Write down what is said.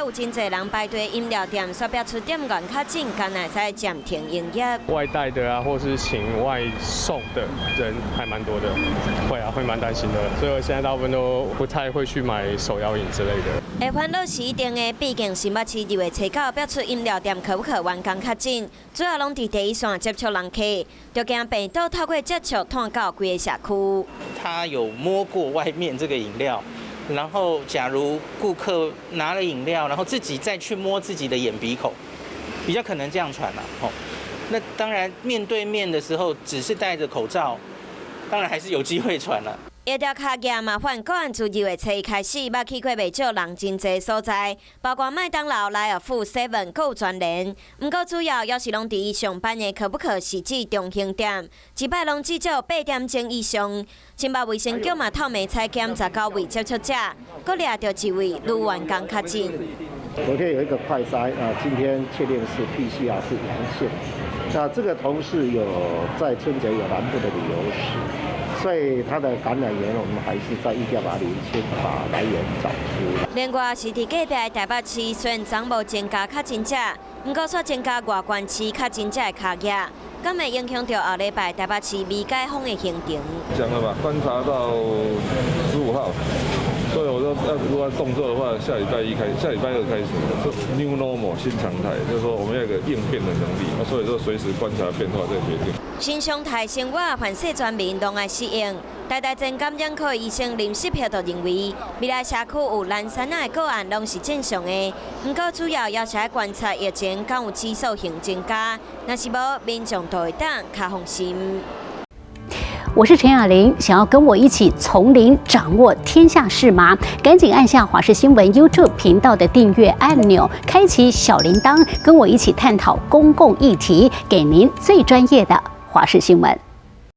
有真濟人排隊飲料店，煞標出店員確診，敢會使暫停營業。外帶的啊，或是請外送的人還蠻多的，會啊，會蠻擔心的，所以我現在大部分都不太會去買手搖飲之類的。會煩惱是一定的，畢竟新北市2月初9標出飲料店可不可員工確診，主要攏佇第一線接觸人客，就驚病毒透過接觸傳到規個社區。他有摸過外面這個飲料，然後假如顧客拿了飲料，然後自己再去摸自己的眼鼻口，比較可能這樣傳啦。吼，那當然面對面的時候，只是戴着口罩，當然還是有機會傳啦。疫調較嚴麻煩，個案自2月初一開始，捌去過袂少人真濟所在，包括麥當勞、萊爾富、Seven，閣有全聯。毋過主要猶是攏佇伊上班的可不可汐止中興店，一擺攏至少8點鐘以上。新北衛生局嘛透明採檢19位接觸者，閣掠著一位女員工確診。昨天有一個快篩啊，今天確定是 PCR 是陽性。那這個同事有在春節有南部的旅遊史。所以他的感染源，我們還是在一定要把它釐清，把來源找出來。另外是佇隔壁的台北市，雖然昨無增加確診者，毋過煞增加外縣市確診者的卡額，敢會影響著後禮拜台北市未解封的行程？講了吧，觀察到15號，所以我說要如果要動作的話，下禮拜一開，下禮拜二開始，就 new normal 新常態，就是說我們要有個應變的能力，所以說隨時觀察變化再決定。新常態生活，凡勢全民攏愛適應。台大前感染科醫生林世平就認為，未來社區有藍衫仔的個案攏是正常的，毋過主要猶是愛觀察疫情敢有指數性增加，若是無，民眾就會當較放心。我是陳雅玲，想要跟我一起從零掌握天下事嗎？趕緊按下華視新聞 YouTube 頻道的訂閱按鈕，開啟小鈴鐺，跟我一起探討公共議題，給您最專業的華視新聞。